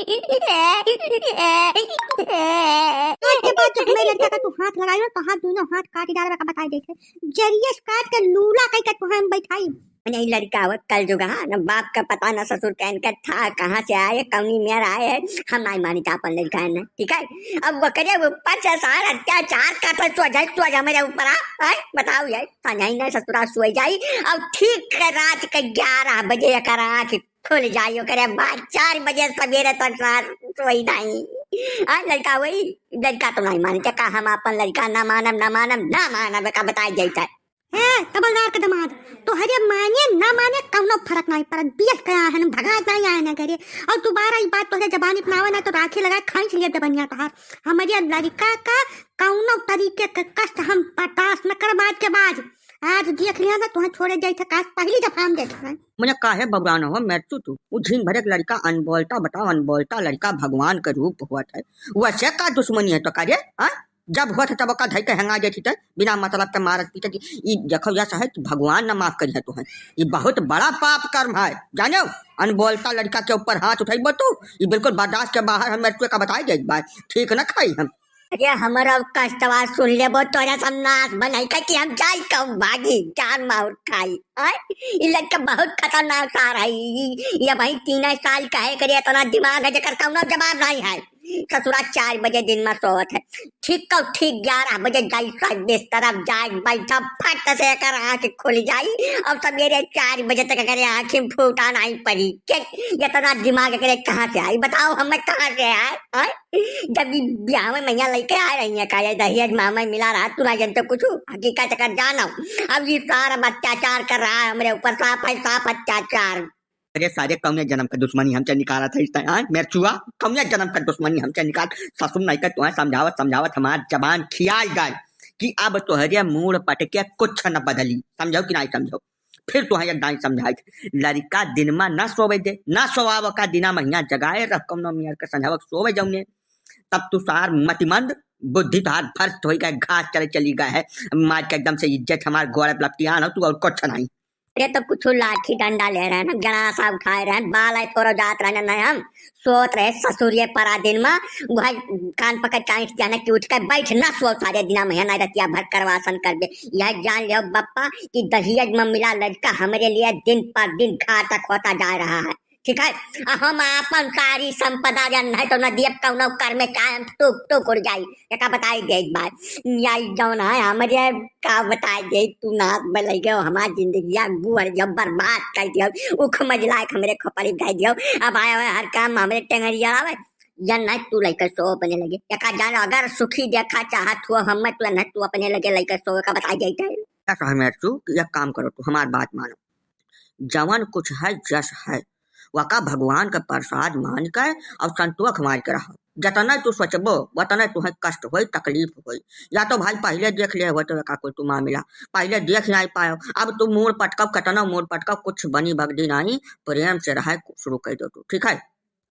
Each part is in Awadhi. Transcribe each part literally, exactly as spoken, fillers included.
आज के बाद जब हमरे लड़का का तू हाथ लगाई हो, तो हाथ, दोनों हाथ काट डाले का बताई देते। जरिए से काट के लूला कई के तुहे हम बैठाई। मने ई लड़का आवत कल जुगा, न बाप का पता, न ससुर का इनका था, कहाँ से आए, कौनी मेर आए है, हम नाहीं मानी था अपन लड़का है ना, ठीक है? अब ओकरे ऊपर से सारा अत्याचार का तो सोझा, सोझा मेरे ऊपर आ, आए, बताओ ये, संझाई ना ससुरा सोई जाई, अब ठीक रात के ग्यारह बजे एकर आँख खुल जाई, ओकरे बाद चार बजे सवेरे तक साथ सोई नाहीं। आ, लड़का वही, लड़का तो नाहीं मानते, का हम अपन लड़का ना मानब, ना मानब, ना मानब, का बताई जाता है। हे, तबलदार के दामाद, तोहरे माने ना माने कौनो फर्क नाहीं पड़त, बियस के आए हैं, भगा नाहीं आए ना घरे, और दोबारा ई बात तोहरे जबानी पे ना आवे ना तो राखी लगाए खींच लिए जबनिया तोहार। हमरे लड़का का कौनो तरीके के कष्ट हम बर्दाश्त न करब आज के बाद। आज देख लिया ना, तुहें छोड़े जाई थे, काश पहली दफा हम देखे हैं। मने काहे बबुआन हो मेरचू तू? उ झीन भरे के लड़का अनबोलता, बताओ अनबोलता लड़का भगवान के रूप होत है, वैसे का दुश्मनी है तो का रे? हाँ? जब होत है तब ओका धई के हेंगा जाती थे, बिना मतलब के मारत पीटत। ई देखो यस है कि भगवान न माफ करिहे तुहें, ई बहुत बड़ा पाप कर्म है, जानो? अनबोलता लड़का के ऊपर हाथ उठाइबो तू, ई बिल्कुल बर्दाश्त के बाहर है, मेरचू का बताई जाई बात, ठीक न खाई हम। अरे हमरो कष्टवा सुन लेबो, तोरे सब नाश बनाई का कि हम जाई कहूँ भागी, जान मार खाई। आय, ई लड़का बहुत खतरनाक सार है। ई, ई अबहीं तीन साल का है, करे इतना दिमाग है जेकर कौनो जवाब नाहीं है। ससुरा चार बजे दिन में सोवत है, ठीक कौ ठीक ग्यारह बजे जाई, सब बिस्तर अब जाए बैठा, फट से एकर आँख खुल जाई। अब सवेरे चार बजे तक एकरे आँखी में फूटा नाहीं पड़ी। के इतना दिमाग एकरे कहाँ से आई, बताओ हमें कहाँ से आए? आय? जब ई बियाह में मैया लइके आए रही है, का ये दहेज मामा मिला रहा, तू ना जानते कुछ, हकीकत का जानो। अब ई सारा अत्याचार कर रहा है हमरे ऊपर, साफ है, साफ अत्याचार। अरे सारे कौने जन्म का दुश्मनी हमसे निकाला था इस टाइम, हाँ? मेरचुआ, कौने जन्म का दुश्मनी हमसे निकाल, ससुर नहीं का तुम्हें समझावत, समझावत हमार जबान खियाई गए कि अब तोहरे मूड़ पटके कुछ न बदली, समझो कि नहीं समझो? फिर तोहें एक दाई समझाई थी, लड़का दिन में ना सोवे दे, ना सोवाव का दिना महिया जगाए रह, कौनो मियर के संझावक सोवे जौने। तब तू सार मतिमंद, बुद्धि तोहार भ्रष्ट होई गए, घास चरे चली गए है, मार के एकदम से इज्जत हमार गोड़ लपटियान हो तू और कुछ नहीं। अरे तो कुछ लाठी डंडा ले रहे हैं, गड़ासा उठाए रहे हैं, बाल आए थोड़ा जात रहे हैं, नहीं हम सोत रहे ससुरिये परा दिन में, वह कान पकड़ के आंख जाने कि उठ के बैठ ना सो सारे दिना में, ना रतिया भर करवासन कर दे। यह जान लियो बप्पा कि दहियज में मिला लड़का हमरे लिए दिन पर दिन घातक होता जा रहा है, ठीक है? आ हम आपन सारी संपदा जन नहीं तो न दियब कौनो कर में चाहे हम टूक टूक उड़ जाई। एका बताई देत बाय। या ई जौन है हमरे का बताई देत, तू नाक में लग गयो, हमार जिंदगिया गुअर जब बर्बाद कर दियो, उख मजला के हमरे खोपड़ी धर दियो। अब आए हुए हर काम हमरे टेंगरिया आवे, या नहीं तू लइके सो अपने लगे। एका जान अगर सुखी देखा चाहत हो हम, तो नहीं तू अपने लगे लइके सो, एका बताई देत है। क्या कहा मेरे तू कि एक काम करो, तू हमार बात मानो, जवन कुछ है जस है, वका भगवान का प्रसाद मान के और संतोष मार के रहो। जतने तू सोचबो, वतने तुहें कष्ट होई, तकलीफ होई। या तो भाई पहले देख ले हो तो का कोई तू मामला, पहले देख नहीं पायो, अब तू मूड़ पटकाओ, कितना मूड़ पटकाओ, कुछ बनी बगदी नहीं, प्रेम से रहे शुरू कर दो तू, ठीक है?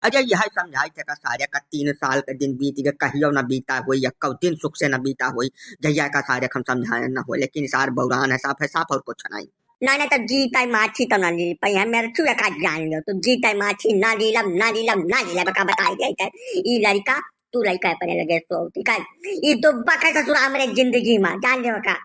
अरे यह समझाई थे का सारे का तीन साल का दिन बीत गए, कहियो ना बीता होई, या कौ दिन सुख से ना बीता होई, जहिया का सारे हम समझाए ना हो, लेकिन सार बौरान है, साफ है, साफ और कुछ नहीं। ना, ना, तब जीता माछी तो ना ली पाई, हम मेरे चूहे का जान लियो, तो जीता माछी ना लीलब, ना लीलब, ना लीलब, का बताई जाए, ई लड़का, तू लड़का अपने लगे सो, ठीक है? ई तो बका ससुरा हमरे जिंदगी में, जान लियो का?